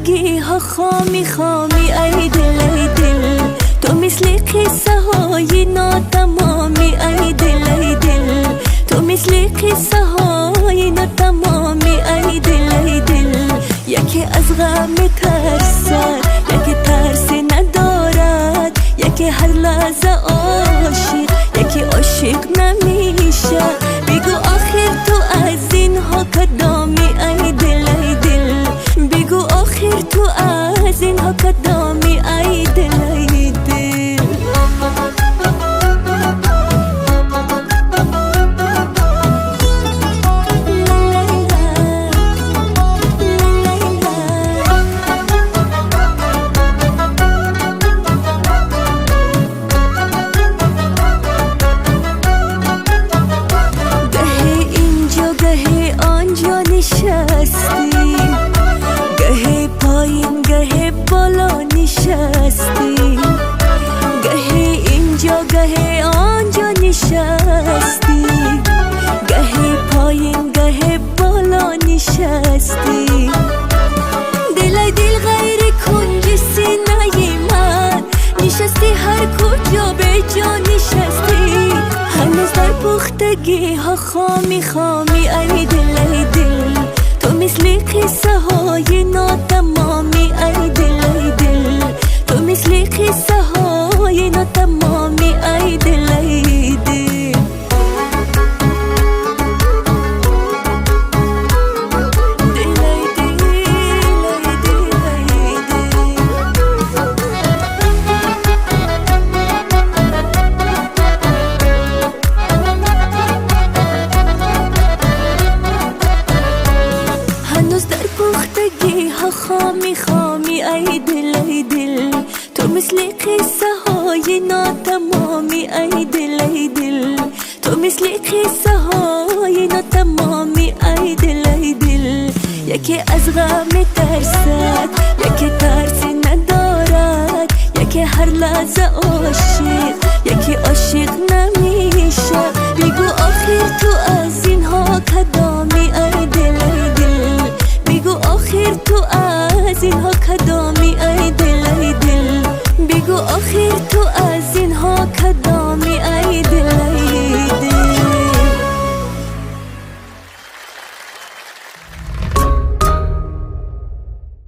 Пухтагиҳо хоми хоми, ай дил, ай дил, ту мисли қиссаҳои нотамоми, ай дил, ай дил, ту мисли қиссаҳои нотамоми, ай дил, ай дил. Яке аз ғам метарсад, яке тарсе надорад, яке ҳар лаҳза ошиқ, яке ошиқ намеша. Бигӯ, охир ту аз инҳо кадоми, ай дил, ай дил, бигӯ, охир ту аз инҳо кадоми, ай дил, ай дил. Гаҳе инҷо, гаҳе онҷо нишастӣ, гаҳе поин, гаҳе боло нишастӣ, гаҳе инҷо, гаҳе онҷо нишастӣ, гаҳе поин, гаҳе боло нишастӣ. Дилай дил, ғайри кунҷи синаи ман нишастӣ, ҳар куҷо беҷо нишастӣ. Ҳанӯз дар пухтагиҳо хоми хоми, ай дил, ай дил, ту мисли қиссаҳои нотамоми, ай дил, ай дил, ту мисли қиссаҳои нотамоми, ай дил, ай дил. Дил, ай дил, ай дил, ай дил. Ҳанӯз дар пухтагиҳо хоми хоми, ай дил, ай дил, ту мисли қиссаҳои нотамоми, ай дил, ай дил, ту мисли қиссаҳои нотамоми, ай дил, ай дил. Яке аз ғам метарсад, яке тарсе надорад, яке ҳар лаҳза ошиқ, яке ошиқ намеша.